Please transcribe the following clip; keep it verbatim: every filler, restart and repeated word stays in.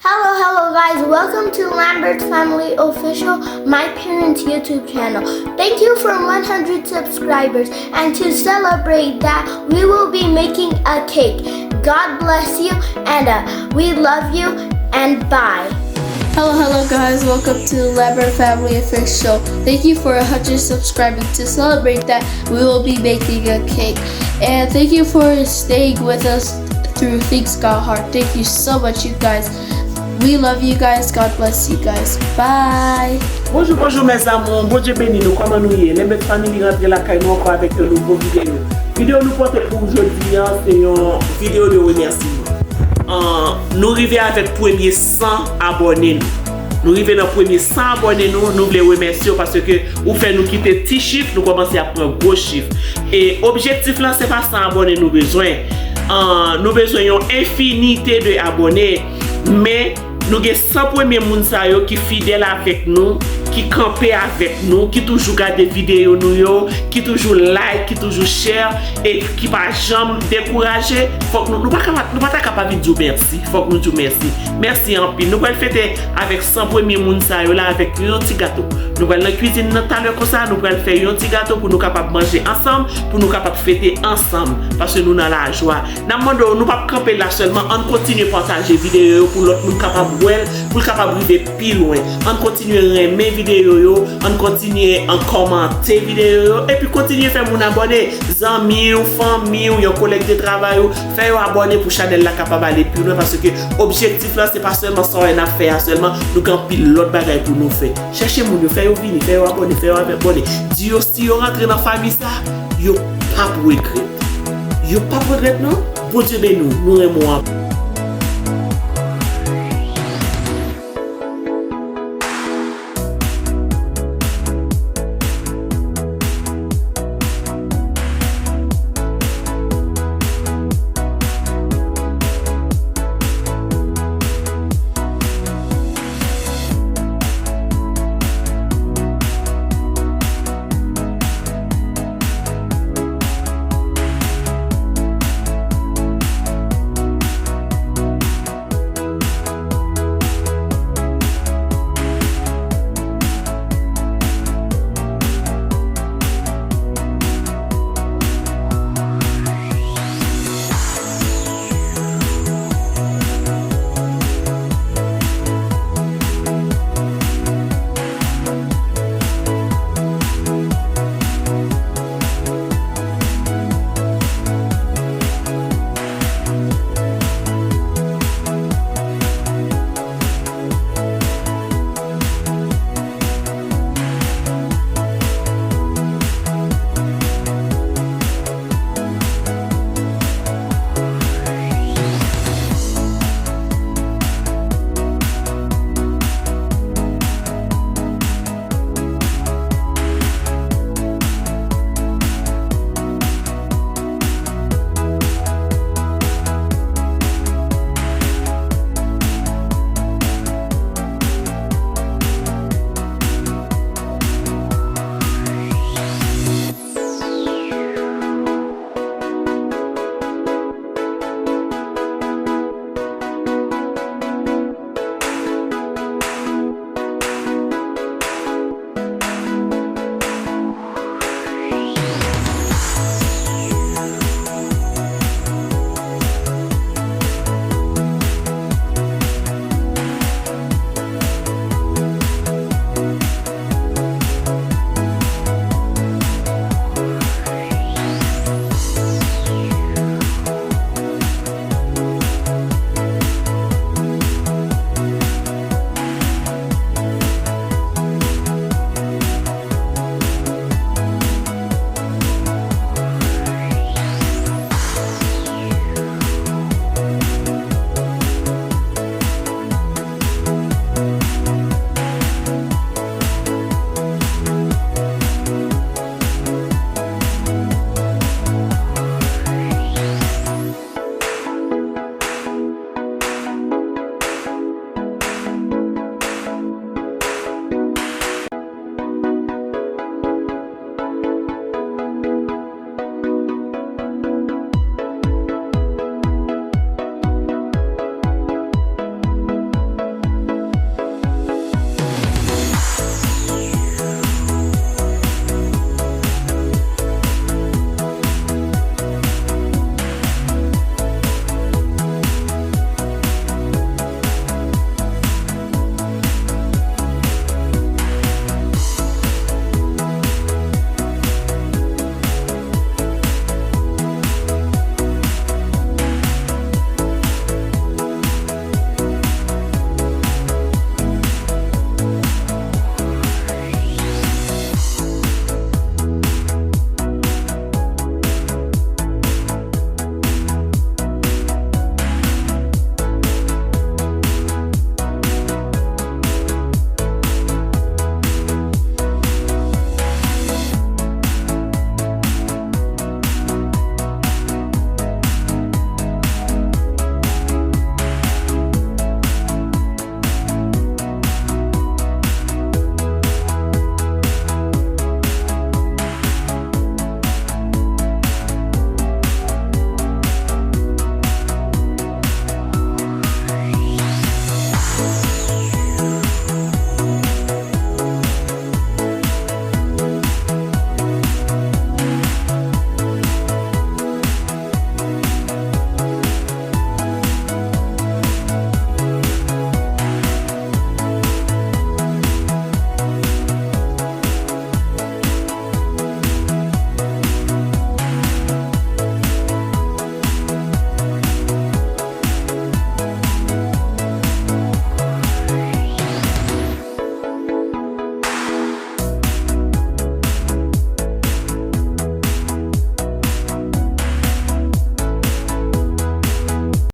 Hello, hello, guys. Welcome to Lambert Family Official, my parents' YouTube channel. Thank you for one hundred subscribers. And to celebrate that, we will be making a cake. God bless you, and uh, we love you, and bye. Hello, hello, guys. Welcome to Lambert Family Official. Thank you for one hundred subscribers. To celebrate that, we will be making a cake. And thank you for staying with us through Things Got Hard. Thank you so much, you guys. We love you guys. God bless you guys. Bye. Bonjou, bonjou, mes amours. Bondye beni nou. Kòman nou ye? Lambert Family rantre lakay nou ankò avèk yon nouvo videyo. Videyo nou pote pou w jodi a, se yon videyo de remèsiman. An, nou rive avèk premye san abòne nou. Nou rive nan premye san abòne nou, nou vle remèsye w paske ou fè nou kite ti chif, nou kòmanse ap pran gwo chif. E objektif lan, se pa san abòne nou bezwen. An, nou bezwen yon enfinite de abòne, men nou gen san premye moun sa yo ki fidèl avèk nou, ki kanpe avèk nou, ki toujou gade videyo nou yo, ki toujou like, ki toujou share, e ki pa janm dekouraje. Fòk nou, nou pa ka, nou pa ta ka pa vin di w mèsi. Fòk nou di w mèsi. Mèsi anpil. Nou pral fete avèk san premye moun sa yo la avèk yon ti gato. Nou pral nan kwizin nan talè konsa, nou pral fè yon ti gato pou nou kapab manje ansanm, pou nou kapab fete ansanm, paske nou nan lajwa. N ap mande w, nou p ap kanpe la sèlman, ann kontinye pataje videyo yo pou lòt moun kapab wè l, pou l kapab rive pi lwen. Ann kontinye renmen videyo yo, ann kontinye an kòmante videyo yo, epi kontinye fè moun abòne. Zanmi w, fanmi w, yon kolèg de travay ou, fè yo abòne pou chanèl la kapab ale pi lwen, paske objektif la, se pa sèlman sa w wè n ap fè a sèlman, nou gen anpil lòt bagay pou nou fè. Chèche moun yo, fè yo vini, fè yo abòne, fè yo abòne. Di yo si yo rantre nan fanmi sa, yo p ap regrèt. Yo p ap regrèt non. Bondye beni w, nou renmen w anpil.